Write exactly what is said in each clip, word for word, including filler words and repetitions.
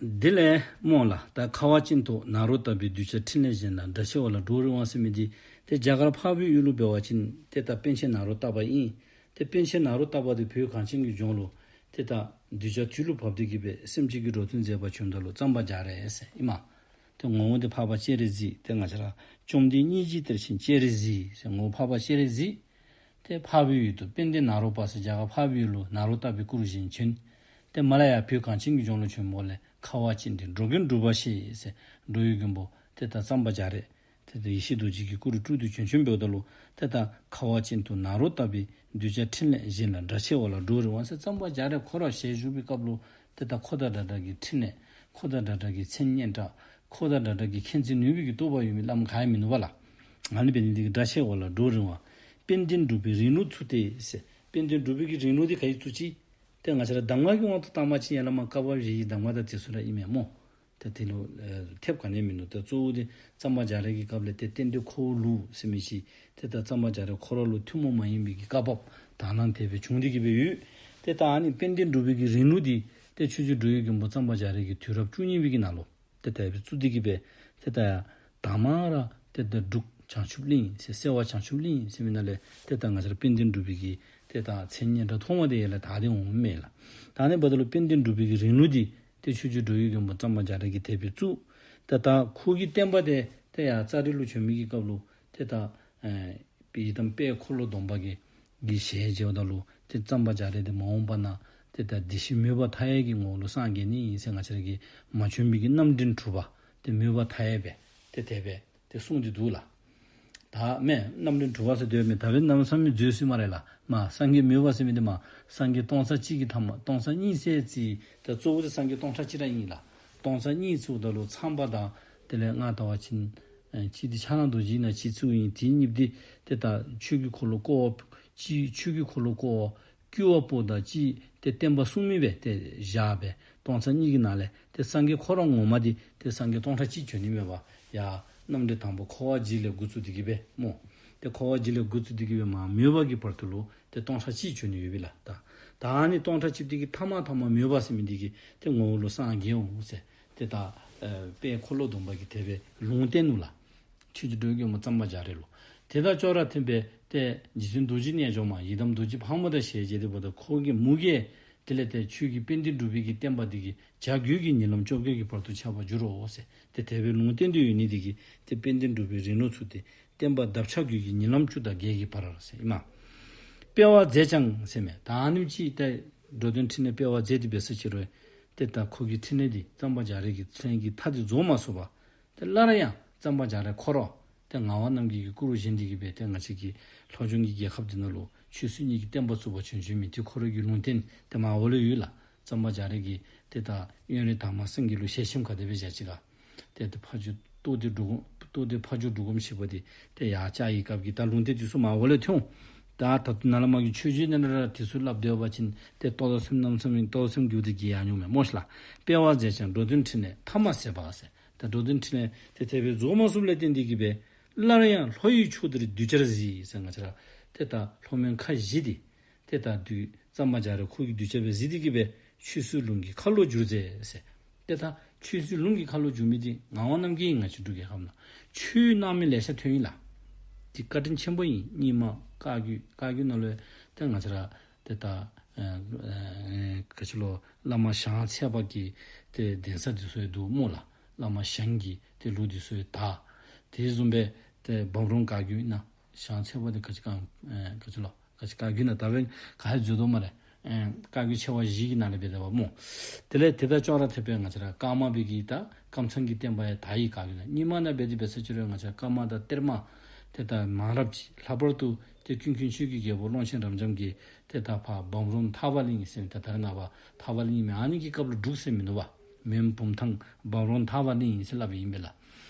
དེ་ལས་སྨོ་ལགས། ད་ཁ་བ་ཅན་དུ་ནཱ་རོ་ཏ་པའི། གདུལ་བྱ་འཕྲིན་ལས་གཞན་ལ་འདྲ་ཆེ་བ་ལ། འགྲོ་རིང་བ་ཟེར་མི་འདི་ཏེ་རྒྱ་གར་འཕགས་པའི་ཡུལ་ལུ་འབད་བ་ཅིན་ཏེ་ད་པཎ་ཆེན་ནཱ་རོ་ཏ་པ་ཨིན། ཏེ་པཎ་ཆེན་ནཱ་རོ་ཏ་པ་འདི་བོད་གངས་ཅན་གྱི་ལྗོངས་ལུ་ཏེ་ད་གདུལ་བྱ་དུས་ལུ་བབས་ཏེ་གི་སྦེ་སེམས་ཅན་གྱི་འགྲོ་དོན་མཛད་པར་བྱོནམ་ད་ལུ་གཙང་པ་རྒྱ་རས་ཟེར་ཨིན་མས། ཏེ་ངོ་བོ་འདི་འཕགས་པ་སྤྱན་རས་གཟིགས། ཏེ་ང་བཅས་ར་བཅོམ་ལྡན་སྙིང་རྗེའི་གཏེར་ཆེན་སྤྱན་རས་གཟིགས་ཟེར། ངོ་བོ་འཕགས་པ་སྤྱན་རས་གཟིགས། ཏེ་འཕགས་པའི་ཡུལ་དུ་དཔལ་ལྡན་ནཱ་རོ་པ་ཟེར་རྒྱ་གར་འཕགས་པའི་ཡུལ་ལུ་ནཱ་རོ་ཏ་པའི་སྐུ་རུ་བཞེངས་བྱོན། ཏེ་མར་ལས་ཡར་བོད་གངས་ཅན་གྱི་ལྗོངས་ལུ་བྱོནམ་ལས་ཁ་བ་ཅན་དུ་འགྲོ་མགོན་འབྲུག་པ་ཞེས་ཟེར། འགྲོ་བའི་མགོན་པོ་ཏེ་ད་གཙང་པ་རྒྱ་རས། ཏེ་ད་ཡེ་ཤེས་རྡོ་རྗེ་གི་སྐུ་རུ་སྤྲུལ་ཏེ་བྱོན་བྱོནམ་འབདཝ་ད་ལུ་ཏེ་ད་ཁ་བ་ཅན་དུ་ནཱ་རོ་ཏ་པའི། གདུལ་བྱ་འཕྲིན་ལས་གཞན་ལ་འདྲ་ཆེ་བ་ལ། འགྲོ་རིང་བ་ཟེར། གཙང་པ་རྒྱ་རས་ཁོ་ར་ཞལ་བཞུགས་པའི་སྐབས་ལུ་ཏེ་ད་ཁོ་དང་འདྲ་འདྲ་གི་འཕྲིན་ལས། ཁོ་དང་འདྲ་འདྲ་གི་མཚན་སྙན་གྲགས། ཁོ་དང་འདྲ་འདྲ་གི་མཁྱེན་བརྩེ་ནུས་པའི་གི་རྟོགས་པ་ཡོད་མི་བླམ་ག་ཡང་མིན་ནུག་པ་ལགས། ཨ་ནི་འབད་ནི་འདི་གིས་འདྲ་ཆེ་བ་ལ་འགྲོ་རིང་བ། དཔལ་ལྡན་འབྲུག་པའི་རིང་ལུགས་ཚུགས་ཏེ་ཟེར། དཔལ་ལྡན་འབྲུག་པའི་གི་རིང་ལུགས་འདི་ག་གིས་བཙུགས་ཅི། ཏེ་ང་བཅས་ར་གདམས་ངག་གི་དབང་དུ་བཏང་བ་ཅིན་ཡར་བླ་མ་བཀའ་བབས་བཞི་གི་གདམས་ངག་དང་དེ་ཚུ་ར་ཨིན་མས་སྨོ། ཏེ་དེ་ལུ་ཨེ་ཐེབས་ག་ནི་ཡང་མིན་ནུག། ཏེ་གཙོ་བོ་འདི་གཙང་པ་རྒྱ་རས་ཀྱི་སྐབས་ལས་ཏེ་རྟེན་འབྲེལ་ཁོ་བོ་ལུགས་ཟེར་མི་ཅིག་ཏེ་ད་གཙང་པ་རྒྱ་རས་ཁོ་ར་ལུ་ཐུན་མོང་མ་ཡིན་པའི་གི་བཀའ་བབས་དག་སྣང་དེ་སྦེ་བྱུང་སྟེ་གི་སྦེ་ཡོད། ཏེ་ད་ཨ་ནི་དཔལ་ལྡན་འབྲུག་པའི་གི་རིང་ལུགས་འདི་ཏེ་ཆོས་རྗེ་འགྲོ་བའི་མགོན་པོ་གཙང་པ་རྒྱ་རས་ཀྱིས་དུས་རབས་བཅུ་གཉིས་པའི་གི་ནང་ལུ་ཏེ་དེ་སྦེ་བཙུགས་ཏེ་གི་སྦེ་ཏེ་ད་ཡར་དང་པ་ར་ཏེ་ད་འབྲུག་བྱང་ཆུབ་གླིང་ཟེར་སེ་བ་བྱང་ཆུབ་གླིང་ཟེར་མི་ནང་ལས་ཏེ་ད་ང་བཅས་ར་དཔལ་ལྡན་འབྲུག་པའི་གི་ཏེ་ད་མཚན་སྙན་གྲགས་ཐོག་མ་དེ་ཡར་ལས་དར་ཏེ་འོངམ་མས་ལགས། ད་ཨ་ནི་འབདཝ་ད་ལུ་དཔལ་ལྡན་འབྲུག་པའི་གི་རིང་ལུགས་འདི་ཏེ་ཆོས་རྗེ་འགྲོ་བའི་མགོན་པོ་གཙང་པ་རྒྱ་རས་ཀྱིས་དེ་སྦེ་བཙུགས། ཏེ་ད་ཁོ་གི་བསྟན་པ་དེ་ཏེ་ཡར་ཙཱ་རི་ལུ་བྱོན་མི་གི་སྐབས་ལུ་ཏེ་ད་ཨེ་ཡི་དམ་དཔལ་འཁོར་ལོ་སྡོམ་པ་གི་གི་ཞལ་མཇལཝ་ད་ལུ་ཏེ་གཙང་པ་རྒྱ་རས་དེ་མ་འོངས་པ་ན་ཏེ་ད་བདེ་གཤེགས་མོས་པ་མཐའ་ཡས་ཀྱི་ངོ་བོ་ལུ་སངས་རྒྱས་ནི་ཨིན་ཟེར་ང་བཅས་ར་གི་མ་བྱོན་པའི་གི་རྣམ་འདྲེན་དྲུག་པ་ཏེ་མོས་པ་མཐའ་ཡས་སྦེ་ཏེ་དེ་སྦེ་ཏེ་གསུངས་ཏེ་འདུག་ལགས། ད་མེན་རྣམ་འདྲེན་དྲུག་པ་ཟེར་དེ་མེན། ད་འབདན་གནམ་མེད་ས་མེད་འཛོལ་སོ་ཡི་སྨ་རེ་ལགས། མ་སངས་རྒྱས་མོས་པ་ཟེར་མི་འདི་མ་སངས་རྒྱས་སྟོང་རྩ་གཅིག་གི་ཐ་མ་སྟོང་རྩ་གཉིས་ཟེར་ཅིག་ད་གཙོ་བོ་དེ་སངས་རྒྱས་སྟོང་ཕྲག་གཅིག་ར་ཨིན་ལགས། སྟོང་རྩ་གཉིས་ཚུ་ད་ལུ་ཚངས་པ་དང་དེ་ལས་ང་ལྟ་བ་ཅིན་ཨེ་གཅིག་འདི་ཕྱག་ན་རྡོ་རྗེ་ན་གཅིག་ཚུ་ཨིན། དེ་གཉིས་འདི་ཏེ་ད་ཆོས་ཀྱི་འཁོར་ལོ་བསྐོར་བ་གཅིག་ཆོས་ཀྱི་འཁོར་ལོ་བསྐོར་བ་བསྐུལ་བ་པོ་དང་གཅིག་ཏེ་བསྟན་པ་སྲུང་མི་སྦེ་ཏེ་བཞག་སྦེ་སྟོང་རྩ་གཉིས་ཀྱི་ནང་ལས་ཏེ་སངས་རྒྱས་ཁོ་ར་ངོ་མ་འདི་ཏེ་སངས་རྒྱས་སྟོང་ཕྲག་གཅིག་བྱོན་ནི་མས་པ། ཡ་རྣམ་འདྲེན་དང་པོ་འཁོར་བ་འཇིག་ལས་འགོ་བཙུགས་ཏེ་གི་སྦེ་སྨོ། ཏེ་འཁོར་བ་འཇིག་ལས་འགོ་བཙུགས་ཏེ་གི་སྦེ་མ་མོས་པ་གི་བར་དུ་ལུ་ཏེ་སྟོང་ཕྲག་གཅིག་བྱོན་ནི་ཡོད་པས་ལགས། ད་ད་ཨ་ནི་སྟོང་ཕྲག་གཅིག་འདི་གི་ཐ་མ་ཐ་མ་མོས་པ་ཟེར་མི་འདི་གི་ཏེ་ངོ་བོ་ལུ་སངས་རྒྱས་འོང་ཟེར་ཏེ་ད་ཨེ་དཔལ་འཁོར་ལོ་སྡོམ་པ་གིས་དེ་སྦེ་ལུང་བསྟན་ནུག་ལགས། ཆོས་རྗེ་འགྲོ་བའི་མགོན་པོ་གཙང་པ་རྒྱ་རས་ལུ། དེ་དང་ཅོག་ར་འཐདཔ་སྦེ་ཏེ་རྗེ་བཙུན་རྡོ་རྗེ་རྣལ་འབྱོར་མ་ཡི་དམ་རྡོ་རྗེ་ཕག་མོ་དང་ཞལ་མཇལ་ཏེ་འབདཝ་ད་ཁོ་གིས་མོ་གིས་དེ་ལས་ཏེ་ཁྱོད་ཀྱིས་དཔལ་ལྡན་འབྲུག་པའི་གི་བསྟན་པ་འདི་གིས་བྱ་རྒོད་ཀྱི་ཉིན་ལམ་བཅོ་བརྒྱད་ཀྱི་བར་དུ་ཁྱབ་པར་འགྱུར་རོ་ཟེར་ཏེ་དེ་སྦེ་ལུང་བསྟན་ཏེ་ཡོད་ནི་འདི་གིས་ཏེ་དཔལ་ལྡན་འབྲུག་པའི་རིང་ལུགས་ཚུགས་ཏེ་བསྟན་པ་འདབ་ཆགས་རྒོད་ཀྱི་ཉིན་ལམ་བཅུ་དང་བརྒྱད་ཀྱི་བར་ཟེར་ཨིན་མས། སྤེལ་བར་མཛད་ཀྱང་ཟེར་མས། ད་ཨ་ནེམ་ཅིག་ཏེ་འགྲོ་དོན་འཕྲིན་ལས་སྤེལ་བར་མཛད་དེ་འབད་ས་ཅིག་རུང་ཏེ་ད་ཁོ་གི་འཕྲིན་ལས་འདི་གཙང་པ་རྒྱ་རས་ཀྱི་འཕྲིན་ལས་ཀྱི་མཐའ་འདི་རྫོགས་མ་ཚུགས་པར་ཏེ་སླར་ཡང་གཙང་པ་རྒྱ་རས་ཁོ་ར་ཏེ་ངག་དབང་རྣམ་རྒྱལ་གྱི་སྐུ་རུ་བཞེངས་ཏེ་གི་སྦེ་ཏེ་ང་བཅས་ཀྱི་ལྷོ་ལྗོངས་ཀྱི་རྒྱལ་ཁབ་འདི་ནང་ལུ་ཆོས་སྲིད་གཉིས་ཀྱི་བསྟན་པ་བཙུགས་པར་བྱོན་བྱོན་མི་འདི་ཁོ་ར་གི་ལུང་བསྟན་ཏེ་མར་འོག་ལུ་ཡོད་ལགས། གཙང་པ་རྒྱ་རས་ཀྱིས་ཏེ་ད་དབོན་རས་དར་མ་སེང་གེ་ལུ་ཞལ་ཆེམས་ག་དེ་སྦེ་བཞག་ཅི་ག། ཏེ་ཏེ་ཕ་ཇོ་རྟོགས་ལྡན་འབྲུག་སྒོམ་རྟོགས་ལྡན་ཕ་ཇོ་འབྲུག་སྒོམ་ཞིག་པོ་འདི་ཏེ་ཡར་བཅར་བའི་སྐབས་ཀྱི་ད་ལུང་བསྟན་འདི་ཚུ་མར་འོག་ལུ་ཐོན། ད་ད་ལྟོ་ནཱ་ལས་མར་གྱི་ཆོས་རྗེ་ནཱ་ལས་ར་འདི་ཚུ་སླབ་སྡོད་པ་ཅིན་ཏེ་ཏོག་ཏོ་སེམས་གནམ་མེད་ས་མེད་ཏོག་ཏོ་སེམས་འགྱུར་ཏེ་གི་ཡར་འགྱོཝ་མས་སྨོ་ཤ་ལགས། སྤེལ་བར་མཛད་ཀྱང་འགྲོ་དོན་འཕྲིན་ལས་མཐའ་མ་ཟད་པ་ཟེར། ད་འགྲོ་དོན་འཕྲིན་ལས་ཏེ་དེ་སྦེ་རྫོགས་མ་ཚུགསཔ་ལས་བརྟེན་ཏེ་གི་སྦེ་སླར་ཡང་ལྷོ་ཡི་ཕྱོགས་འདིར་གདུལ་བྱར་གཟིགས་ཟེར་ང་བཅས་ར་ཏེ་ད་ལྷོ་མོན་ཁ་བཞི་འདི་ཏེ་ད་གདུལ་གཙང་པ་རྒྱ་རས་ཁོ་གིས་གདུལ་བྱ་སྦེ་གཟིགས་ཏེ་གི་སྦེ་ཆོས་སྲིད་ལུགས་ཀྱི་ཁ་ལོ་བསྒྱུར་མཛད་ཟེར། ཏེ་ད་ཆོས་སྲིད་ལུགས་ཀྱི་ཁ་ལོ་བསྒྱུར་མི་འདི་ངག་དབང་རྣམ་རྒྱལ་ཨིན། ང་བཅས་འབྲུག་རྒྱལ་ཁབ་ནང་ཆོས་གནང་མི་ལེ་ཤ་ཐོན་ཡི་ལགས། འདི་བཀའ་དྲིན་ཆེན་པོ་ཨིན། རྙིང་མ་བཀའ་བརྒྱུད་བཀའ་བརྒྱུད་ནང་ལུ་ཏེ་ང་བཅས་ར་ཏེ་ད་ཨེ་ཨེ་ག་ཅི་ལོ་བླ་མ་ཞང་ཚལ་པ་གི་ཏེ་གདན་ས་འདི་ཚུ་ཡང་འདུག་སྨོ་ལགས། བླ་མ་ཞང་གི་ཏེ་ལུགས་འདི་ཚུ་ཡང་དར། དེ་བཟུམ་སྦེ་ཏེ་འབམ་རོམ་བཀའ་བརྒྱུད་ནང་ཞང་ཚལ་པ་འདི་ག་ཅི་གང་ཨེ་ག་ཅི་ལོ་ག་ཅི་བཀའ་བརྒྱུད་ནང་ད་འབདན་ག་ཡང་འཛོལ་དོ་སྨ་རེ། ཨེ་བཀའ་བརྒྱུད་ཆེ་བ་བཞི་གི་ནང་ལས་འབད་དེ་བ་སྨོ། དེ་ལས་དེ་དང་ཅོག་ར་འཐདཔ་སྦེ་ང་བཅས་ར་ཀརྨ་པའི་གི་ད་ཀམ་ཚང་གི་བསྟན་པ་ཡང་དར་ཡི། བཀའ་བརྒྱུད་ནང་རྙིང་མ་ནང་འབད་དེ་འབད་ས་ཅིག་རུང་ང་བཅས་ར་ཀརྨ་དང་གཏེར་མ་ཏེ་ད་མང་རབས་ཅིག་ལྷག་པར་དུ་ཏེ་ཀུན་མཁྱེན་ཆོས་ཀྱི་རྒྱལ་པོ་ཀློང་ཆེན་རབ་འབྱམས་ཀྱིས་ཏེ་ད་ཕར་འབམ་རོམ་ཐར་པ་གླིང་ཟེར་ཏེ་ད་རེས་ནངས་པ་ཐར་པ་གླིང་མས། ཨ་ནི་གི་སྐབས་ལུ་འབྲུག་ཟེར་མིན་འདུག་པ། མོན་བུམ་ཐང་འབམ་རོམ་ཐར་པ་གླིང་ཟེར་སླབ་ཨིན་པས་ལགས།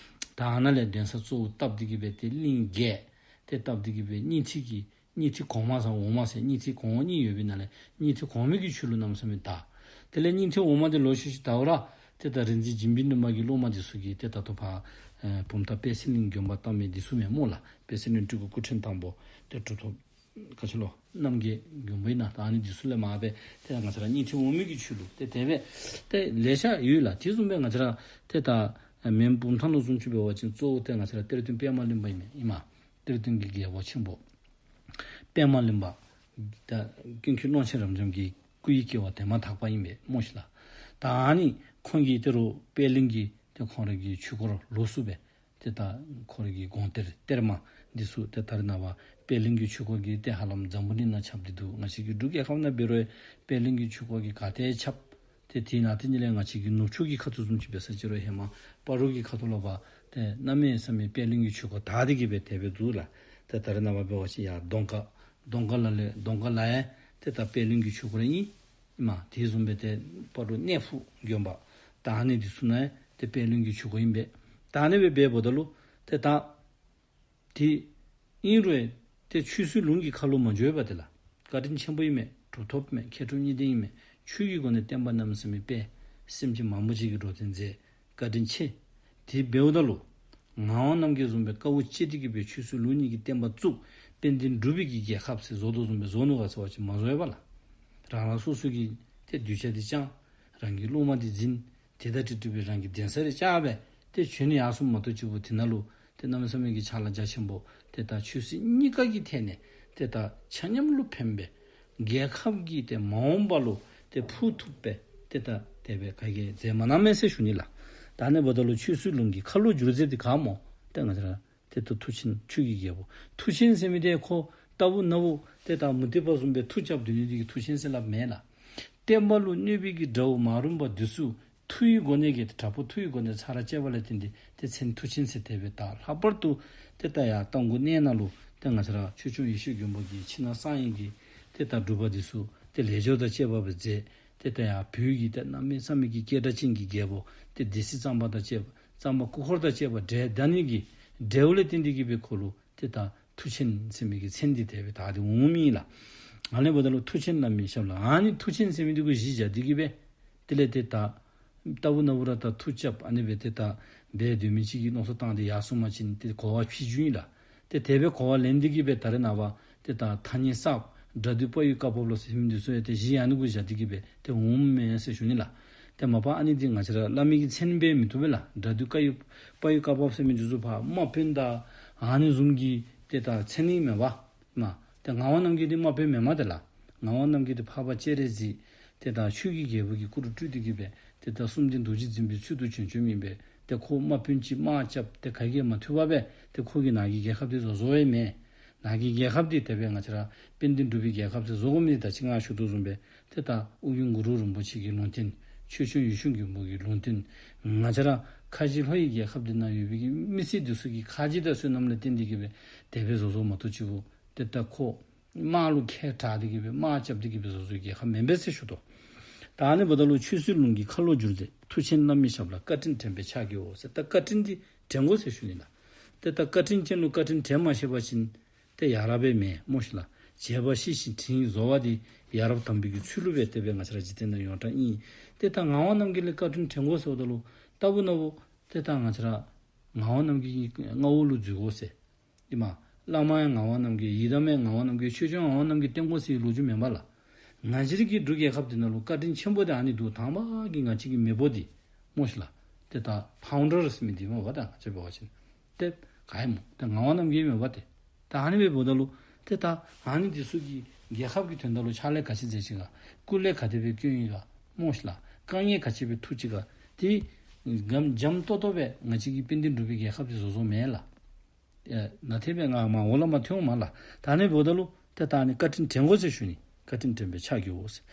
ད་ཨ་ནཱ་ལས་གདན་ས་གཙོ་བོ་བཏབ་སྟེ་གི་སྦེ་ཏེ་གླིང་བརྒྱད་ཏེ་བཏབ་སྟེ་གི་སྦེ་སྙིང་ཐིག་གི་སྙིང་ཐིག་གོང་མ་དང་འོག་མ་ཟེར་སྙིང་ཐིག་གོང་འོག་གཉིས་ཡོད་པའི་ནང་ལས་སྙིང་ཐིག་གོང་མའི་གི་ཆོས་ལུགས་གནམ་མེད་ས་མེད་དར། དེ་ལས་སྙིང་ཐིག་འོག་མ་འདི་ལོག་ཤུལ་ཤུལ་དརཝ་ར་ཏེ་ད་རིག་འཛིན་འཇིགས་མེད་གླིང་པ་གི་སློབ་མ་འདི་ཚུ་གིས་ཏེ་ད་ལྟོ་ཕར་ཨེ་བུམ་ཐང་པད་ཚལ་གླིང་དགོན་པ་བཏབ་མི་འདི་ཚུ་མས་སྨོ་ལགས། པད་ཚལ་གླིང་སྤྲུལ་སྐུ་སྐུ་ཕྲེང་དང་པོ་ཏེ་གྲུབ་ཐོབ་ ག་ཅི་ལོ་རྣམ་རྒྱལ་མགོན་པོ་ཨིན་ན། ད་ཨ་ནི་འདི་ཚུ་ལས་མར་སྦེ་ཏེ་ང་བཅས་ར་སྙིང་ཐིག་འོག་མིན་གྱི་ཆོས་ལུགས་ཏེ་དེ་སྦེ་ཏེ་ལེ་ཤ་ཡོད་ལགས། དེ་བཟུམ་སྦེ་ང་བཅས་ར་ཏེ་ད་མོན་བུམ་ཐང་ལུ་བཟུམ་ཅིག་འབད་བ་ཅིན་གཙོ་བོ་ཏེ་ང་བཅས་ར་གཏེར་སྟོན་པདྨ་གླིང་པ་ཨིན་མས། ཨིན་མས། གཏེར་སྟོན་གྱི་རྒྱལ་པོ་ཆེན་པོ་པདྨ་གླིང་པ། ད་ཀུན་མཁྱེན་ཀློང་ཆེན་རབ་འབྱམས་ཀྱི་སྐུ་ཡི་སྐྱེ་བ་དེ་མ་ཐག་པ་ཨིན་པས་སྨོ་ཤིག་ལགས། ད་ཨ་ནི་ཁོང་གིས་ད་རུང་པད་གླིང་གི་ཏེ་ཁོང་ར་གི་ཆོས་སྐོར་ལོགས་སུ་སྦེ་ཏེ་ད་ཁོ་ར་གི་དགོངས་གཏེར་གཏེར་མ་འདི་ཚུ་ཏེ་ད་རེས་ནངས་པ་པད་གླིང་གི་ཆོས་སྐོར་གྱི་ཏེ་ཧ་ལམ་འཛམ་བུ་གླིང་ནང་ཁྱབ་སྟེ་འདུག། ང་བཅས་ཀྱི་འབྲུག་རྒྱལ་ཁབ་ནང་འབད་རུང་པད་གླིང་གི་ཆོས་སྐོར་གྱི་ག་ཏེ་ཁྱབ། ཏེ་དེ་ནང་ཏེ་ཉིད་ལས་ང་བཅས་ཀྱི་ནུབ་ཕྱོགས་ཀྱི་ཁ་ཐུག་བཟུམ་ཅིག་འབད་ས་ཅིག་རུང་ཧེ་མ་སྤ་རོ་གི་ཁ་ཐུག་ལུ་འབད་ཏེ་གནམ་མེད་ས་མེད་པད་གླིང་གི་ཆོས་སྐོར་དར་ཏེ་གི་སྦེ་དེ་སྦེ་འདུག་ལགས། ཏེ་ད་རེས་ནངས་པ་འབད་བ་ཅིན་ཡར་གདོང་དཀར་གདོང་དཀར་ལ་ལས་གདོང་དཀར་ལ་ཡང་ཏེ་ད་པད་གླིང་གི་ཆོས་སྐོར་ཨིན། ཨིན་མས། དེ་བཟུམ་སྦེ་ཏེ་སྤ་རོ་གནས་ཕུག་དགོན་པ་ད་ཨ་ནི་འདི་ཚུ་ནང་ཡང་ཏེ་པད་གླིང་གི་ཆོས་སྐོར་ཨིན་པས། ད་ཨ་ནི་སྦེ་འབདཝ་ད་ལུ་ཏེ་ད་དེ་ཨིན་རུང་ཏེ་ཆོས་སྲིད་ལུགས་ཀྱི་ཁ་ལོ་མ་འགྱོ་བར་ཏེ་ལགས། བཀའ་དྲིན་ཆེན་པོ་ཨིན་མས། གྲུབ་ཐོབ་མས། མཁས་གྲུབ་གཉིས་ལྡན་ཨིན་མས། ཆོས་ཀྱི་སྒོ་ནས་བསྟན་པ་གནམ་མེད་ས་མེད་སྤེལ། སེམས་ཅན་མང་པོ་ཅིག་གི་འགྲོ་དོན་མཛད། བཀའ་དྲིན་ཆེ། དེ་འབདཝ་ད་ལུ་ངག་དབང་རྣམ་རྒྱལ་བཟུམ་སྦེ་དཀའཝ་སྤྱད་དེ་གི་སྦེ་ཆོས་སྲིད་ལུགས་གཉིས་ཀྱི་བསྟན་པ་བཙུགས། དཔལ་ལྡན་འབྲུག་པའི་གི་རྒྱལ་ཁབ་ཟེར་བཟོ་དོ་བཟུམ་སྦེ་བཟོ་ནུག་ག་ཟེར་བ་ཅིན་མ་བཟོ་བས་པ་ལགས། རང་རང་སོ་སོ་གི་ཏེ་གདུལ་བྱ་འདི་བསྐྱང་། རང་གི་སློབ་མ་འདི་འཛིན། དེ་དང་འཁྲིལ་འཁྲིལ་སྦེ་རང་གི་གདན་ས་རེ་བཅགས་སྦེ་ཏེ་བྱོན་ནི་ཡར་སོངམ་མ་གཏོགས་གཅིག་པུ་དེ་ནང་ལུ་ཏེ་གནམ་མེད་ས་མེད་ཀྱི་ཕྱག་ལཱ་རྒྱ་ཆེན་པོ་ཏེ་ད་ཆོས་སྲིད་གཉིས་ཀ་གི་ཐད་ནས་ཏེ་ད་ཆ་མཉམ་ལུ་ཕན་པའི་རྒྱལ་ཁབ་ཀྱི་ཏེ་མ་འོངས་པ་ལུ་ཏེ་ཕུགས་ཐུབ་པའི་ཏེ་ད་དེ་སྦེ་ག་གིས་མཛད་མ་གནང་མས་ཟེར་ཞུ་ནི་ལགས། ད་ཨ་ནི་འབདཝ་ད་ལུ་ཆོས་སྲིད་ལུགས་ཀྱི་ཁ་ལོ་བསྒྱུར་མཛད་འདི་ག་སྨོ། ཏེ་ང་བཅས་ར་ཏེ་ད་མཐུ་ཆེན་ཆོས་ཀྱི་རྒྱལ་པོ། མཐུ་ཆེན་ཟེར་མི་འདི་ཁོ་རྟག་བུ་ན་བུ་ཏེ་ད་མུ་སྟེགས་པ་བཟུམ་སྦེ་མཐུ་རྐྱབ་སྡོད་ནི་འདི་གིས་མཐུ་ཆེན་ཟེར་སླབ་མེན་ལགས། བསྟན་པ་ལུ་གནོད་པའི་གི་དགྲ་བོ་མ་རུངས་པ་འདི་ཚུ་མཐུ་ཡི་སྒོ་ནས་ཀྱི་དྲག་པོ་མཐུ་ཡི་སྒོ་ནས་ཚར་བཅད་པ་ལས་བརྟེན་ཏེ་ཏེ་མཚན་མཐུ་ཆེན་ཟེར་དེ་སྦེ་བཏགས། ལྷག་པར་དུ་ཏེ་ད་ཡར་རྟ་མགོ་གནས་ནང་ལུ་ཏེ་ང་བཅས་ར་ཆོས་སྐྱོང་ཡེ་ཤེས་མགོན་པོ་གི་ཕྱི་ནང་གསང་བའི་གི་ཏེ་ད་སྒྲུབ་པ་འདི་ཚུ་ཏེ་ལས་སྦྱོར་དང་བཅས་པ་སྦེ་མཛད། ཏེ་ད་ཡར་བོད་ཀྱི་ཏེ་གནམ་མེད་ས་མེད་ཀྱི་སྐད་གྲགས་ཅན་གྱི་རྒྱལ་པོ་ཏེ་སྡེ་སྲིད་གཙང་པ་དང་བཅས་པ་གཙང་པ་སྐུ་འཁོར་དང་བཅས་པ་བསྒྲལ་ད་ནི་གི་བསྒྲལཝ་ལས་བརྟེན་ཏེ་གི་སྦེ་ཁོ་ལུ་ཏེ་ད་མཐུ་ཆེན་ཟེར་མི་གི་མཚན་འདི་དེ་སྦེ་བཏགས་ཏེ་འོང་མི་ཨིན་ལགས། ཨ་ནི་འབདཝ་ད་ལུ་མཐུ་ཆེན་བླ་མའི་ཞབས་ལ། ཨ་ནི་མཐུ་ཆེན་ཟེར་མི་འདི་གུ་གཞི་བཞག་སྟེ་གི་སྦེ་དེ་ལས་ཏེ་ད་རྟག་བུ་ན་བུ་ར་ད་མཐུ་རྐྱབ་ཨ་ནི་སྦེ་ཏེ་ད་འབད་སྡོད་མི་ཅིག་གིས་མནོ་བསམ་བཏང་སྟེ་ཡར་སོང་པ་ཅིན་ཏེ་གོ་བ་ཕྱི་འགྱུར་ཨིན་ལགས། ཏེ་དེ་སྦེ་གོ་བ་ལེན་ཏེ་གི་སྦེ་ད་རེས་ནངས་པ་ཏེ་ད་ཐ་སྙད་གསརཔ་དགྲ་འདུལ་དཔའ་བོའི་བཀའ་བབས་ལོ་ཟེར་མི་འདི་ཚུ་ཡང་ཏེ་གཞི་ཨ་ནི་གུ་བཞག་སྟེ་གི་སྦེ་ཏེ་འོངམ་མས་ཟེར་ཞུ་ནི་ལགས། ཏེ་མ་པ་ཨ་ནི་འདི་ང་བཅས་ར་བླ་མའི་གི་མཚན་འབད་མི་བཏུབ་པས་ལགས། དགྲ་འདུལ་དཀའ་བའི་དཔའ་བོའི་བཀའ་བབས་ཟེར་མི་འདི་ཚུ་ཕར་དམག་དཔོན་དང་ཨ་ནི་བཟུམ་གྱི་ཏེ་ད་མཚན་ཨིན་མས་པ། མ་ཏེ་ངག་དབང་རྣམ་རྒྱལ་འདི་དམག་དཔོན་མེན་མས་ཏེ་ལགས། ངག་དབང་རྣམ་རྒྱལ་འདི་འཕགས་པ་སྤྱན་རས་གཟིགས་ཏེ་ད་ཆོས་ཀྱི་རྒྱལ་པོ་གི་སྐུ་རུ་སྤྲུལ་ཏེ་གི་སྦེ་ཏེ་ད་གསུམ་ལྡན་རྡོ་རྗེ་འཛིན་པའི་ཚུལ་དུ་བྱོན་བྱོནམ་ཨིན་པས། ཏེ་ཁོ་དམག་དཔོན་ཅིག་དམག་རྐྱབ་སྟེ་ག་གིས་མ་ཐུབ་པར་སྦེ་ཏེ་ཁོ་གིས་ནཱ་གི་རྒྱལ་ཁབ་འདི་བཟོ་བཟོཝ་ཨིན་མས། ནཱ་གི་རྒྱལ་ཁབ་འདི་དེ་སྦེ་ང་བཅས་ར་དཔལ་ལྡན་འབྲུག་པའི་རྒྱལ་ཁབ་འདི་བཟོ་དགོ་མི་འདི་ད་ཅི་ང་ཞུ་དོ་བཟུམ་སྦེ་ཏེ་ད་ཨོ་རྒྱན་གུ་རུ་རིན་པོ་ཆེ་གི་ལུང་བསྟན། ཆོས་སྐྱོང་ཡེ་ཤེས་མགོན་པོ་གི་ལུང་བསྟན། ང་བཅས་ར་ཁ་བཞི་ལྷོ་ཡི་རྒྱལ་ཁབ་འདི་ནང་ཡོད་པའི་གི་མི་སེར་འདི་ཚུ་གི་ཁ་རྗེ་དང་བསོད་ནམས་ལས་བརྟེན་ཏེ་གི་སྦེ་དེ་སྦེ་བཟོ་བཟོཝ་མ་གཏོགས་གཅིག་པུ་ཏེ་ད་ཁོ་དམག་ལུ་མཁས་དྲགས་ཏེ་གི་སྦེ་དམག་རྐྱབ་སྟེ་གི་སྦེ་བཟོ་བཟོཝ་རྒྱལ་ཁབ་མེན་པས་ཟེར་ཞུ་དོ། ད་ཨ་ནི་འབདཝ་ད་ལུ་ཆོས་སྲིད་ལུགས་ཀྱི་ཁ་ལོ་བསྒྱུར་མཛད། མཐུ་ཆེན་བླ་མའི་ཞབས་ལ། བཀའ་དྲིན་དྲན་པས་ཕྱག་བགྱིའོ་ཟེར། ད་བཀའ་དྲིན་འདི་དྲན་དགོ་ཟེར་ཞུ་ནི་ལགས། ཏེ་ད་བཀའ་དྲིན་ཅན་ལུ་བཀའ་དྲིན་དྲན་མ་ཤེས་པ་ཅིན་ཏེ་ཡ་རབས་སྦེ་མེན་སྨོ་ཤིག་ལགས། བྱས་པ་ཤེས་ཤིང་དྲིན་གཟོ་བ་འདི་ཡ་རབས་དམ་པའི་གི་ཚུལ་ལུ་སྦེ་དེ་སྦེ་ང་བཅས་ར་འཇིག་རྟེན་ནང་ཡོངས་གྲགས་ཨིན། ཏེ་ད་ངག་དབང་རྣམ་རྒྱལ་ལུ་བཀའ་དྲིན་དྲན་དགོ་ཟེརཝ་ད་ལུ་རྟག་བུ་ན་བུ་ཏེ་ད་ང་བཅས་ར་ངག་དབང་རྣམ་རྒྱལ་གྱི་མངའ་འོག་ལུ་འཛུལ་དགོ་ཟེར། ཨིན་མས། བླ་མ་ཡང་ངག་དབང་རྣམ་རྒྱལ། ཡི་དམ་ཡང་ངག་དབང་རྣམ་རྒྱལ། ཆོས་སྐྱོང་ངག་དབང་རྣམ་རྒྱལ་བསྟེན་དགོ་ཟེར་བའི་ལོ་རྒྱུས་མེན་པ་ལགས། ང་བཅས་ར་གི་འབྲུག་རྒྱལ་ཁབ་འདི་ནང་ལུ་བཀའ་དྲིན་ཆེན་པོ་འདི་ཨ་ནི་འདུག། དང་པ་གི་ང་བཅས་ཀྱི་མེས་པོ་འདི་སྨོ་ཤིག་ལགས། ཏེ་ད་ཕའུན་ཌར་ཟེར་མི་འདི་སྨོ་བ་ད་ང་བཅས་འབད་བ་ཅིན་ཏེ་ག་ཨིན་སྨོ། ཏེ་ངག་དབང་རྣམ་རྒྱལ་མེན་པ་ཏེ། ད་ཨ་ནི་སྦེ་འབདཝ་ད་ལུ་ཏེ་ད་ཨ་ནི་འདི་ཚུ་གིས་རྒྱལ་ཁབ་ཀྱི་དོན་དག་ལུ་ཕྱག་ལཱ་ག་ཅི་མཛད་ཅི་ག། སྐུ་ལས་ག་དེ་སྦེ་བསྐྱོན་ཡི་ག་སྨོ་ཤིག་ལགས། དཀའ་ངལ་ག་ཅི་སྦེ་ཐུག་ཅི་ག། ཏེ་འཇམ་འཇམ་ཏོང་ཏོ་སྦེ་ང་བཅས་ཀྱི་དཔལ་ལྡན་འབྲུག་པའི་རྒྱལ་ཁབ་འདི་བཟོ་བཟོཝ་མེན་ལགས། ཨེ་ནཱ་ཏེ་སྦེ་ང་མར་འོག་ལས་མར་ཐོན་འོང་མས་ལགས། ད་ཨ་ནི་འབདཝ་ད་ལུ་ཏེ་ད་ཨ་ནི་བཀའ་དྲིན་དྲན་དགོ་ཟེར་ཞུ་ནི། བཀའ་དྲིན་དྲན་པས་ཕྱག་བགྱིའོ་ཟེར།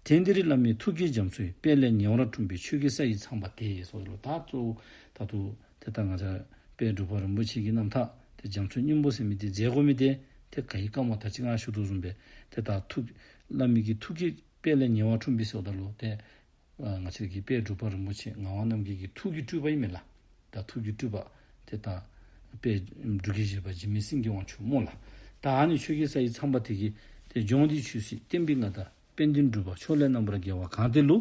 དེང་འདིར་བླ་མའི་ཐུགས་བསྐྱེད་རྒྱ་མཚོ་ཡི། དཔལ་ལས་ཉེ་བར་འཁྲུངས་པའི་ཆོས་ཀྱི་ས་ཡིས་ཚངས་པ་དེ་ཟེརཝ་ད་ལུ་ད་གཙོ་བོ་ད་ལྟོ་ཏེ་ད་ང་བཅས་དཔལ་འབྲུག་པ་རིན་པོ་ཆེ་གི་རྣམ་ཐར་ཏེ་རྒྱ་མཚོའི་སྙིང་པོ་ཟེར་མི་འདི་མཛད་དགོ་མི་འདི་ཏེ་ག་ཡི་བཀའ་མོ་ད་ཅི་ང་ཞུ་དོ་བཟུམ་སྦེ་ཏེ་ད་ཐུགས་བླ་མའི་གི་ཐུགས་བསྐྱེད་དཔལ་ལས་ཉེ་བར་འཁྲུངས་པའི་ཟེརཝ་ད་ལུ་ཏེ་ཨ་ང་བཅས་ཀྱི་དཔལ་འབྲུག་པ་རིན་པོ་ཆེ་ངག་དབང་རྣམ་རྒྱལ་གྱི་ཐུགས་ཀྱི་སྤྲུལ་པ་ཨིན་མས་ལགས། ད་ཐུགས་ཀྱི་སྤྲུལ་པ་ཏེ་ད་དཔལ་འབྲུག་རྒྱལ་བཞི་པ་འཇིགས་མེད་སེང་གེ་དབང་ཕྱུག་སྨོ་ལགས། ད་ཨ་ནི་ཆོས་ཀྱི་ས་ཡི་ཚངས་པ་དེ་གིས་ཏེ་ལྗོངས་འདིའི་ཆོས་སྲིད་བསྟན་པའི་མངའ་བདག་དཔལ་ལྡན་འབྲུག་པ་ཕྱོགས་ལས་རྣམ་པར་རྒྱལ་བ་གང་དེ་ལུ།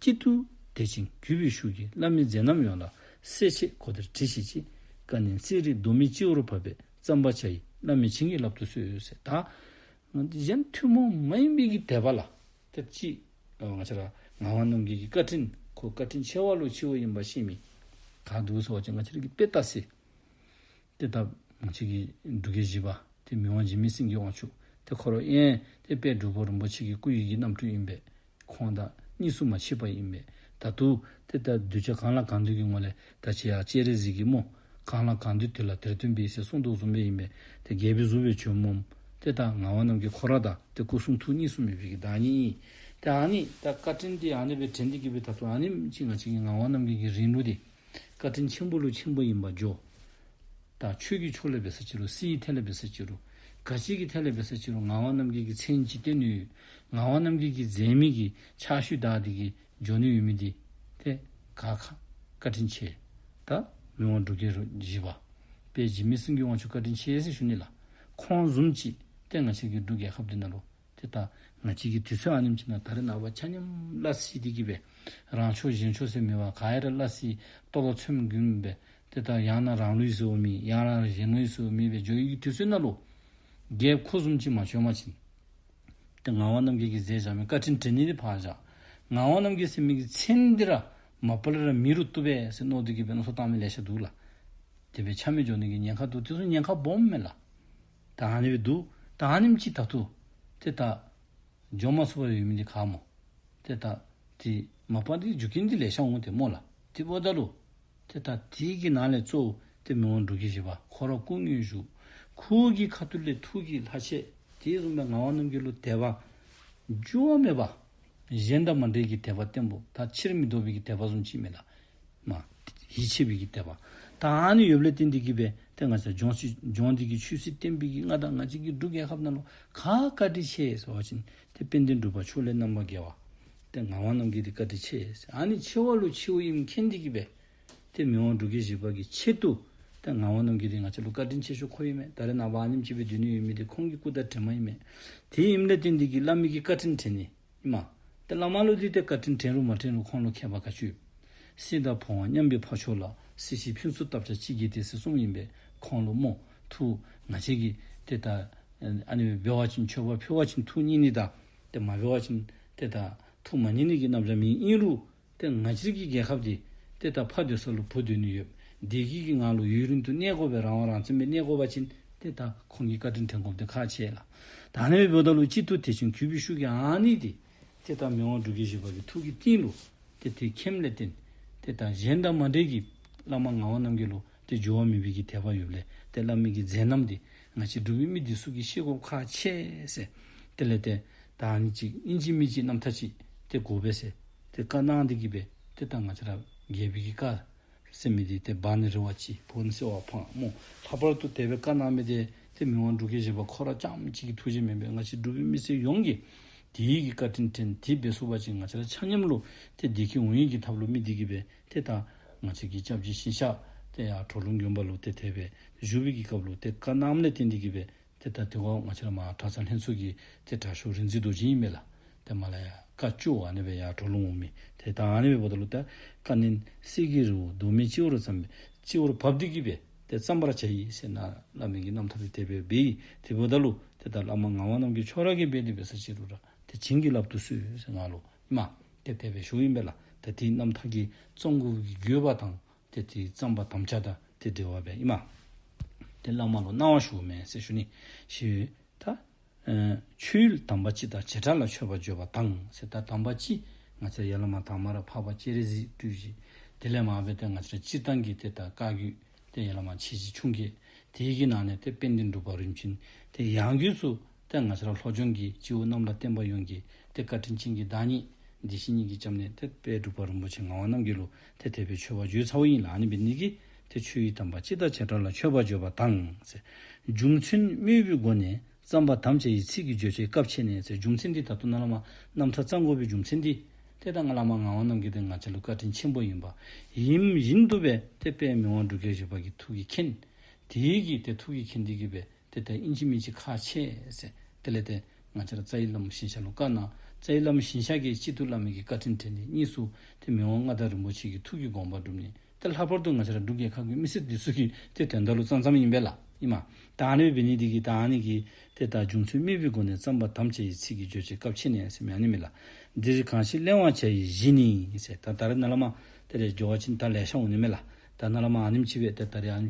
སྐྱིད་སྡུག་དད་ཅིང་གུས་པའི་ཤུགས་ཀྱིས། བླ་མའི་མཛད་རྣམ་ཡོངས་ལ་གསལ་བྱེད་གོ་བདེར་བྲིས་ཤིག་ཅིག། བཀའ་ནི་གསེར་རི་རྡོ་མི་སྤྱི་བོར་བབས་པས། བརྩམ་པར་བྱ་ཡི་ བླ་མའི་བྱིན་གྱིས་བརླབ་ཏུ་གསོལ་ཟེར། ད་གཞན་ཐུན་མོང་མ་ཡིན་པའི་གི་དད་པ་ལ་ཏེ་ཅིག་ང་བཅས་ར་ངག་དབང་རྣམ་རྒྱལ་གྱི་བཀའ་དྲིན་ཁོ་བཀའ་དྲིན་ཆེ་བ་ལུ་ཆེ་བ་ཨིནམ་ཤེས་མི་ག་འདུག་ཟེར་བ་ཅིན་ང་བཅས་ར་གི་དཔེ་ལྟ་སའི་ཏེ་ད་ང་བཅས་ཀྱི་འབྲུག་རྒྱལ་བཞི་པ་ཏེ་མི་དབང་འཇིགས་མེད་སེང་གེ་དབང་ཕྱུག་ཏེ་ཁོ་ར་ཨེ་ཏེ་དཔལ་འབྲུག་པ་རིན་པོ་ཆེ་གི་སྐུ་ཡི་གི་རྣམ་སྤྲུལ་ཨིན་པས། ཁོང་དང་གཉིས་སུ་མ་མཆིས་པ་ཨིན་པས། ད་དུང་ཏེ་ད་གདུལ་བྱ་གང་ལ་གང་འདུལ་གྱི་ངོ་ལས་ད་ཅི་ཡང་སྤྱན་རས་གཟིགས་ཀྱིས་སྨོ། གང་ལ་གང་འདུལ་དེ་ལ་དེར་སྟོན་པའི་ཟེར་གསུངས་དོ་བཟུམ་སྦེ་ཨིན་པས། ཏེ་རྒྱལ་པོའི་གཟུགས་སྦེ་བྱོནམ་སྨོ། ཏེ་ད་ངག་དབང་རྣམ་རྒྱལ་ཁོ་ར་དང་ཏེ་སྐུ་གསུང་ཐུགས་གཉིས་སུ་མེད་པའི་གི་བདག་ཉིད་ཨིན། ཏེ་ཨ་ནི་ད་བཀའ་དྲིན་འདི་ཨ་ནི་སྦེ་དྲན་ཏེ་གི་སྦེ་ད་དུང་ཨ་ནེམ་ཅིག་ང་བཅས་ཀྱི་ངག་དབང་རྣམ་རྒྱལ་གྱི་རིང་ལུགས་འདི་བཀའ་དྲིན་ཆེན་པོ་ལུ་ཆེན་པོ་ཨིནམ་འགྱོ། ད་ཆོས་ཀྱི་ཕྱོགས་ལས་འབད་ས་ཅི་རུང་སྲིད་ཀྱི་ཐད་ལས་འབད་ས་ཅི་རུང་ག་ཅི་གི་ཐད་ལས་འབད་ས་ཅི་རུང་ངག་དབང་རྣམ་རྒྱལ་གྱི་མཚན་ཅིག་བསྟན་ནུག། ངག་དབང་རྣམ་རྒྱལ་གྱི་མཛད་མི་གི་ཕྱག་ཤུལ་བདའ་སྟེ་གི་འགྱོ་ནི་ཡོད་མི་འདི་ཏེ་ག་ཁ་བཀའ་དྲིན་ཆེ། ད་མི་དབང་འབྲུག་རྒྱལ་བཞི་པ་དཔལ་འཇིགས་མེད་སེང་གེ་དབང་ཕྱུག་བཀའ་དྲིན་ཆེ་ཟེར་ཞུ་ནི་ལགས། ཁོང་བཟུམ་ཅིག་ཏེ་ང་བཅས་ཀྱི་འབྲུག་རྒྱལ་ཁབ་འདི་ནང་ལུ་ཏེ་ད་ང་བཅས་ཀྱི་དུས་ཚོད་ཨ་ནེམ་ཅིག་ནང་ད་རེས་ནངས་པ་ཆ་མཉམ་སླ་བསྲེ་སྟེ་གི་སྦེ་རང་ཕྱོགས་གཞན་ཕྱོགས་ཟེར་མེད་པར་ག་ཡ་ར་སླ་བསྲེ་ལྟོ་ལོག་ཚོམ་གུན་སྦེ་ཏེ་ད་ཡང་ན་རང་ལུགས་ཟེར་བ་མེད། ཡང་ན་གཞན་ལུགས་ཟེར་བ་མེད་སྦེ་འགྱོ་ཡི་གི་དུས་ཚོད་ནང་ལུ་རྒྱལཔོ་ཁོ་བཟུམ་ཅིག་མ་བྱོན་པ་ཅིན་ཏེ་ངག་དབང་རྣམ་རྒྱལ་གྱི་མཛད་བཞག་མི་བཀའ་དྲིན་དྲན་ནི་འདི་ཕར་བཞག། ངག་དབང་རྣམ་རྒྱལ་ཟེར་མི་གི་མཚན་འདི་ར་མ་པ་ལས་ར་མེད་རུང་བཏུབ་པས་ཟེར་མནོ་སྟེ་གི་སྦེ་མནོ་བསམ་བཏང་མི་ལེ་ཤ་འདུག་ལགས། དེ་སྦེ་ཆ་མེད་འགྱོ་ནི་གི་ཉེན་ཁ་འདུག། དེ་ཚུ་ཉེན་ཁ་སྦོམ་མས་ལགས། ད་ཨ་ནི་སྦེ་འདུག། ད་ཨ་ནེམ་ཅིག་ད་ལྟོ་ཏེ་ད་འགྱོ་མ་ཚུགས་པར་ཡོད་མི་འདི་ག་སྨོ། ཏེ་ད་ཏེ་མ་པ་འདི་རྒྱུ་རྐྱེན་འདི་ལེ་ཤ་འོང་སྟེ་སྨོ་ལགས། དེ་འབདཝ་ད་ལུ་ཏེ་ད་དེ་གི་ནང་ལས་གཙོ་བོ་ཏེ་མི་དབང་འབྲུག་རྒྱལ་བཞི་པ་ཁོ་ར་སྐུ་དངོས་བཞུགས། ཁོ་གི་ཁ་ཐུག་ལས་ཐུགས་ཀྱི་ལྷ་ཆས་དེ་བཟུམ་སྦེ་ངག་དབང་རྣམ་རྒྱལ་ལུ་དད་པ་འགྱུར་བ་མེད་པ་གཞན་དང་མ་འདྲ་བའི་གི་དད་པ་བརྟན་པོ་ད་ཕྱིར་མི་ལྡོག་པའི་གི་དད་པ་བཟུམ་ཅིག་མས་ལགས། མ་ཡིད་ཆེས་པའི་གི་དད་པ། ད་ཨ་ནི་ཡོདཔ་ལས་བརྟེན་ཏེ་གི་སྦེ་ཏེ་ང་བཅས་ལྗོངས་སུ་ལྗོངས་འདི་གི་ཆོས་སྲིད་བསྟན་པའི་གི་མངའ་བདག་ང་བཅས་ཀྱི་འབྲུག་རྒྱལ་ཁབ་ནང་ལུ་ག་བཀའ་དྲིན་ཆེ་ཟེར་བ་ཅིན་ཏེ་དཔལ་ལྡན་འབྲུག་པ་ཕྱོགས་ལས་རྣམ་པར་རྒྱལ་བ་ཏེ་ངག་དབང་རྣམ་རྒྱལ་འདི་བཀའ་དྲིན་ཆེ་ཟེར། ཨ་ནི་ཆེ་བ་ལུ་ཆེ་བ་ཨིནམ་མཁྱེན་ཏེ་གི་སྦེ་ཏེ་མི་དབང་འབྲུག་རྒྱལ་བཞི་པ་གི་ཆེད་དུ་ཏེ་ངག་དབང་རྣམ་རྒྱལ་འདི་ང་བཅས་ལུ་བཀའ་དྲིན་ཆེ་ཤོས་ཁོ་ཨིན་མས། ད་རེས་ནངས་པ་ཨ་ནེམ་ཅིག་སྦེ་སྡོད་ནི་ཡོད་མི་འདི་ཁོང་གི་སྐུ་དྲིན་དྲན་མ་ཨིན་མས། དེ་ཨིནམ་ལས་བརྟེན་ཏེ་གི་བླ་མའི་གི་བཀའ་དྲིན་དྲན་ནི་ཨིན་མས། ཏེ་བླ་མ་ལུ་འདི་ཏེ་བཀའ་དྲིན་དྲན་རུང་མ་དྲན་རུང་ཁོང་ལུ་ཁྱད་པར་ག་ཅི་ཡོད། སྲིད་དང་འཕོ་བ་མཉམ་པའི་འཕགས་མཆོག་ལ། སྲིད་ཞིའི་ཕུན་ཚོགས་བཏབ་ཀྱང་ཅི་དགེ་སྟེ་ཟེར་གསུངམ་ཨིན་པས། ཁོང་ལུ་སྨོ། ཐུགས་ང་བཅས་ཀྱིས་ཏེ་ད་ཨ་ནི་འབད་བ་ཅིན་མཆོད་པ་ཕུལ་བ་ཅིན་ཐུགས་མཉེས་ནི་དང་ཏེ་མ་འབད་བ་ཅིན་ཏེ་ད་ཐུགས་མ་མཉེས་ནི་གི་རྣམ་གཞག་མེད། ཨིན་རུང་ཏེ་ང་བཅས་ཀྱི་རྒྱལ་ཁབ་འདི་ཏེ་ད་ཕ་སྡོད་ས་ལུ་བུ་སྡོད་ནི་ཡོད། བདེ་སྐྱིད་ཀྱི་ངང་ལུ་ཡུན་རིང་དུ་གནས་དགོ་པའི་རང་དབང་རང་བཙན་སྦེ་གནས་དགོ་པ་ཅིན་ཏེ་ད་ཁོང་གི་བཀའ་དྲིན་དྲན་དགོཔ་འདི་ཁག་ཆེ་ལགས། ད་ཨ་ནི་འབདཝ་ད་ལུ་གཅིག་ཏུ་དད་ཅིང་གུས་པའི་ཤུགས་ཀྱིས་ཨ་ནི་འདི་ཏེ་ད་མི་དབང་འབྲུག་རྒྱལ་བཞི་པ་གི་ཐུགས་ཀྱི་གཏིང་ལུ་ཏེ་དེ་མཁྱེནམ་ལས་བརྟེན་ཏེ་ད་གཞན་དང་མ་འདྲ་གི་བླ་མ་ངག་དབང་རྣམ་རྒྱལ་ལུ་ཏེ་འགྱུར་བ་མེད་པའི་གི་དད་པ་ཡོདཔ་ལས་ཏེ་བླ་མའི་གི་མཛད་རྣམ་འདི་ང་བཅས་འབྲུག་པའི་མི་འདི་ཚུ་གིས་ཤེས་དགོཔ་ཁག་ཆེ་ཟེར། དེ་ལས་ཏེ་ད་ཨ་ནི་ཅིག་ཨིན་ཅི་མིན་ཅི་རྣམ་ཐར་ཅིག་ཏེ་དགོ་པས་ཟེར་ཏེ་བཀའ་གནང་སྟེ་གི་སྦེ་ཏེ་ད་ང་བཅས་ར་རྒྱལ་པོའི་གི་བཀའ་ཟེར་མི་འདི་ཏེ་འབག་ནི་རེ་བ་ཅིན་བོར་ནི་སེར་བ་འཕངས་སྨོ། ལྷག་པར་དུ་དེ་སྦེ་བཀའ་གནང་མི་འདི་ཏེ་མི་དབང་འབྲུག་རྒྱལ་བཞི་པ་ཁོ་ར་རྐྱངམ་གཅིག་གི་ཐུགས་རྗེ་མེན་པས། ང་བཅས་འབྲུག་པའི་མི་སེར་ཡོངས་ཀྱིས་དེའི་གི་བཀའ་དྲིན་དྲན། དེ་འབད་ཚུགས་པ་ཅིན་ང་བཅས་ར་ཆ་མཉམ་ལུ་ཏེ་བདེ་སྐྱིད་འོང་ནི་གི་ཐབས་ལུ་དམིགས་ཏེ་གི་སྦེ་ཏེ་ད་ང་བཅས་ཀྱི་སྐྱབས་རྗེ་ཞིང་གཤེགས་ཏེ་ཡར་གྲོ་ལུང་དགོན་པ་ལུ་ཏེ་དེ་སྦེ་བཞུགས་པའི་གི་སྐབས་ལུ་ཏེ་བཀའ་གནངམ་ལས་བརྟེན་ཏེ་གི་སྦེ་ཏེ་ད་དེ་ཁར་ང་བཅས་ར་མར་གྲྭ་ཚང་ལྷན་ཚོགས་ཀྱི་ཏེ་དྲག་ཤོས་རིག་འཛིན་རྡོ་རྗེ་ཨིན་མས་ལགས། ཏེ་མར་ལས་ཡར་བཀའ་བཅུ་ཨ་ནི་སྦེ་ཡར་གྲོ་ལུང་འོང་མི་ཏེ་ད་ཨ་ནི་སྦེ་འབདཝ་ད་ལུ་ཏེ་བཀའ་ནན་གསེར་གྱི་རི་བོ་རྡོ་མེད་སྤྱི་བོར་བརྩམས་པའི་སྤྱི་བོར་བབས་ཏེ་གི་སྦེ་ཏེ་བརྩམ་པར་བྱ་ཡི་ཟེར་ན་བླ་མའི་གི་རྣམ་ཐར་འདི་དེ་སྦེ་འབད་ཡི། དེ་འབདཝ་ད་ལུ་ཏེ་ད་བླ་མ་ངག་དབང་རྣམ་རྒྱལ་ཁྱོད་ར་གིས་འབད་དེ་འབད་ས་ཅི་རུང་ར་ཏེ་བྱིན་གྱིས་བརླབ་ཏུ་གསོལ་ཟེར་ང་ལུ་ཨིན་མས། ཏེ་དེ་སྦེ་ཞུཝ་ཨིན་པས་ལགས། ཏེ་དེའི་རྣམ་ཐར་གྱི་བརྩམ་དགོ་པའི་དགོས་པ་དང་ཏེ་དེའི་བརྩམ་པ་དམ་བཅའ་དང་ཏེ་འབྲེལ་བ་སྦེ་ཨིན་མས། ཏེ་བླ་མ་ལུ་གནང་བ་ཞུཝ་མས་ཟེར་ཞུ་ནི། ཞེས་ད་ཨེ་ཆོས་ཡུལ་དམ་པ་སྤྱི་དང་བྱེ་བྲག་ལ་མཆོད་པར་བརྗོད་པ་དང་ཟེར། ད་དམ་པ་སྤྱི་ང་བཅས་ཡར་ལས་མར་དང་མ་ར་འཕགས་པ་སྤྱན་རས་གཟིགས་སྤྲུལ་གཞི། དེ་ལས་མར་སྦེ་ཏེ་ང་བཅས་ར་སྤྱིར་བཏང་གི་ཏེ་ད་བཀའ་བརྒྱུད་ཏེ་ཡར་ལས་མར་ཆེ་བཞི་ཆུང་བརྒྱད། དེའི་གི་ནང་ནས་ཏེ་དཔལ་ལྡན་འབྲུག་པ་རིམ་བྱོན། ཏེ་ཡང་སྒོས་སུ་ཏེ་ང་བཅས་ར་ལྷོ་ལྗོངས་ཀྱི་སྤྱི་བོ་གནམ་ལ་བསྟན་པ་ཡོངས་ཀྱི་ཏེ་བཀའ་དྲིན་ཅན་གྱི་བདག་ཉིད་བདེ་གཤེགས་ཉིད་ཀྱི་སྐྱབས་གནས་ཏེ་དཔལ་འབྲུག་པ་རིན་པོ་ཆེ་ངག་དབང་རྣམ་རྒྱལ་ལུ་ཏེ་དེ་སྦེ་མཆོད་པར་བརྗོད་ཚརཝ་ཨིན་ལགས། ཨ་ནི་འབད་ནི་གིས་ཏེ་ཆོས་ཡུལ་དམ་པ་སྤྱི་དང་བྱེ་བྲག་ལ་མཆོད་པར་བརྗོད་པ་དང་ཟེར། རྒྱུ་མཚན་སྨོས་པའི་སྒོ་ནས་བརྩམ་པ་དམ་བཅའ་ཡི་ཚིག་གི་བརྗོད་བྱའི་སྐབས་ཕྱེ་ནས་ཟེར། རྒྱུ་མཚན་འདི་ད་ལྟོ་ནཱ་ལས་མར་རྣམ་ཐར་བརྩམ་དགོ་པའི་རྒྱུ་མཚན་འདི་ཏེ་ད་ང་བླ་མ་ངག་དབང་རྣམ་རྒྱལ་འདི་ང་བཅས་ལུ་བཀའ་དྲིན་ཆེན་པོ་ཨིན་པ་ཨིནམ་བཞིན་དུ་སྦེ་ཏེ་དཔལ་མི་དབང་འབྲུག་རྒྱལ་བཞི་པ་གི་ཐུགས་ཀྱིས་མཁྱེན། དེ་གིས་ཏེ་ཐུགས་ཀྱིས་མཁྱེན་ཏེ་གིས་སྦེ་ཏེ་ད་ཨིན་ཅི་མིན་ཅི་ཁག་ཆེ་ཟེར། དེ་ལས་ཏེ་ང་བཅས་ར་རྩ་བའི་བླ་མ་ཞིང་གཤེགས་ལུ་བཀའ་གནང་། རྩ་བའི་བླ་མ་ཞིང་གཤེགས་ཀྱིས་གཅིག་ཏུ་བླ་མའི་གི་བཀའ་དྲིན་དྲན་ནི། གཉིས་སུ་ཏེ་མི་དབང་མངའ་བདག་རིན་པོ་ཆེ་གི་ཐུགས་ཀྱི་དགོངས་པ་སྒྲུབ་ནི། ཏེ་ལྷག་པར་དུ་ང་བཅས་ར་འབྲུག་རྒྱལ་ཁབ་ཀྱི་མི་སེར་འདི་ཚུ་གི་ཏེ་དོན་དག་ལུ་བརྩམས་བརྩམསམ་ཨིན་པས་ལགས། ཨིན་མས། ད་ཨ་ནི་འབད་ནི་འདི་གིས་ད་ཨ་ནི་གི་ཏེ་ད་བྱུང་ཚུལ་དམིགས་པའི་སྒོ་ནས་བརྩམས་པ་དམ་བཅའ་ཡི་ཚིག་གི་བརྗོད་བྱའི་སྐབས་ཕྱེ་ནས་ཟེར་མི་ཨ་ནི་མས་ལགས། འདིར་གང་ཞིག་གླེང་བར་བྱ་ཡི་གཞི་ནི་ཟེར། ད་ད་རེས་ནཱ་ལས་མར་ཏེ་རེ་འགྱོ་བ་ཅིན་ད་ལེ་ཤ་འོང་ནི་མས་ལགས། ད་ནཱ་ལས་མར་ཨ་ནེམ་ཅིག་སྦེ་ཏེ་ད་རེས་ཨ་ནེམ་